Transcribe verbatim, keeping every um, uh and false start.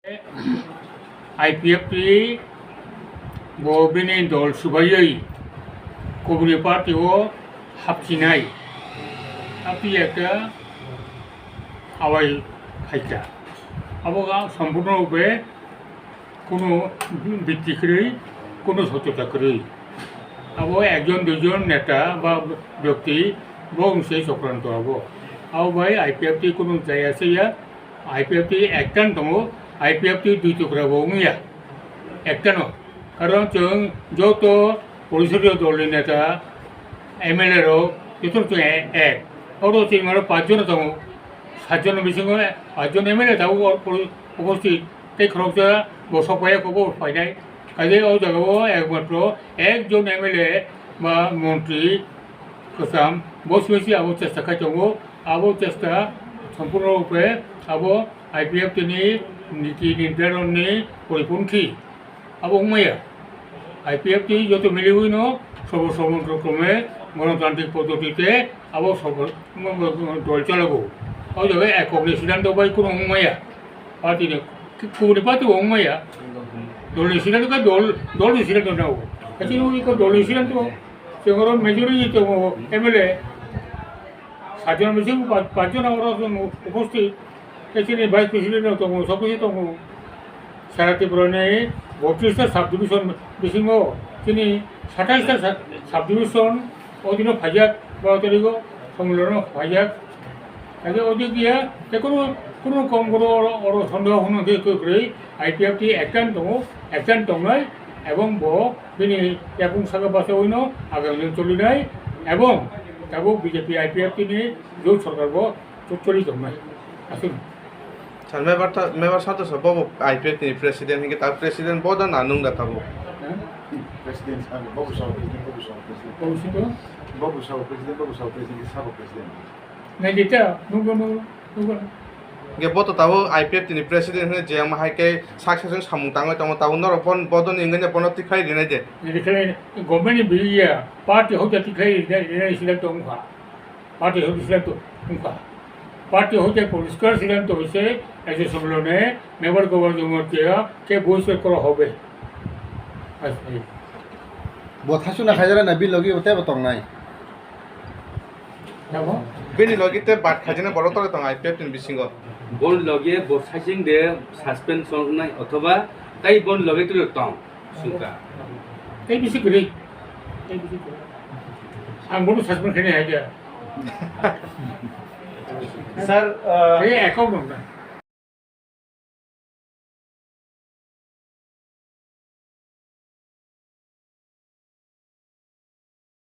I P F T bo bini dol swbaiwi kubuni party o hapchinai, hapchi ekta awai phaikha. Abo ga samporno rupe kunu bikti kwrwi, kunu sotyota kwrwi. Abo ekjon duijon neta ba byakti bo wngse chokranto abo. Abo bai I P F T kunu jaya se ya, I P F T ektan tongo, I P F T dui tukra bo wngya, ektano. Karon chwng joto porisodiyo dolni neta, M L A rok joto chwng e-, ek. Oro chwng aro pachjon tongo, satjon bisingo pachjon M L A tabuk o-, o-, uposthit, tei khoroksa bo sok phaiya, kobo phainai. Kaje o jagao ekmatro ekjon M L A ba montri kwcham bo sibisi abo chesta khai tongo. Abo chesta sampurno rupe abo I P F T ni niti nirdaron ni poriponthi. Abo wngmaya. I P F T joto miliwi no sobo sobo krome gonotantrik poddotite abo sobo dol chalago. O jaga ekok ni siddhanto bai kunu wngmaya. Party ni kubuni party bo wngmaya. Dol ni siddhanto khe dol, dol ni siddhanto nao. Kachi nung iko dol ni siddhanto. Chwng oro majority tongo M L A. Sajon bisingo pa-, pachjon oro chwng uposthit. Tei chini vice president rok tongo, sob kisi tongo. Sara Tripura ni botris ta subdivision bisingo chini satais ta sa-, subdivision o dino phaijak, baro tarikh o Somilon o phaijak. Kaje o dik ya, tei kunu, kunu kom koro oro, oro sondeho hwnwi khe kwrwi, I P F T ektan tongo, ektan tongnai, ebong bo bini yapung saka bachawino agang choli nai, ebong tabuk B J P I P F T ni jot sorkar bo choli tongnai. Aswk. Sir, member ta, member sadosya bo, bo I P F T ni president, hinkhe ta president bo da na nung da tabuk? Ha? President, sabo, bo bo sabo president, bo bo sabo president. Bo bo sito? Bo bo sabo president, bo bo sabo president, sabo president. Nai di ta, nungbo, nungbo, nungbo. Hinkhe bo to tabuk I P F T ni president hwnwi je wngma hai khe sak sesong samung tangwi tongo, tabuk norok bon, bo doni wngwi bono tikhlai rinai de. Nai di khe government ni biya, party hoite tikhlai rinai, rinai sila tongkha. Party hoite sila to wngkha. Party hoite poriskar siddhanto hoise S S W ne member governor jomor tiya ke bohiskar kora hobe. Bwthai suna khaijak na bini logi tebo tongnai. Jabo? Bini logi te bat khaijak na borok tong I P F T ni bisingo. Bon logi bo saiching de suspension nai othoba tai bon logi tu tong. Sungka. Tei bisi kwrwi. Tei bisi kwrwi. Ang bono suspend khainai hai khe. Sir, uh, Tei account rok na.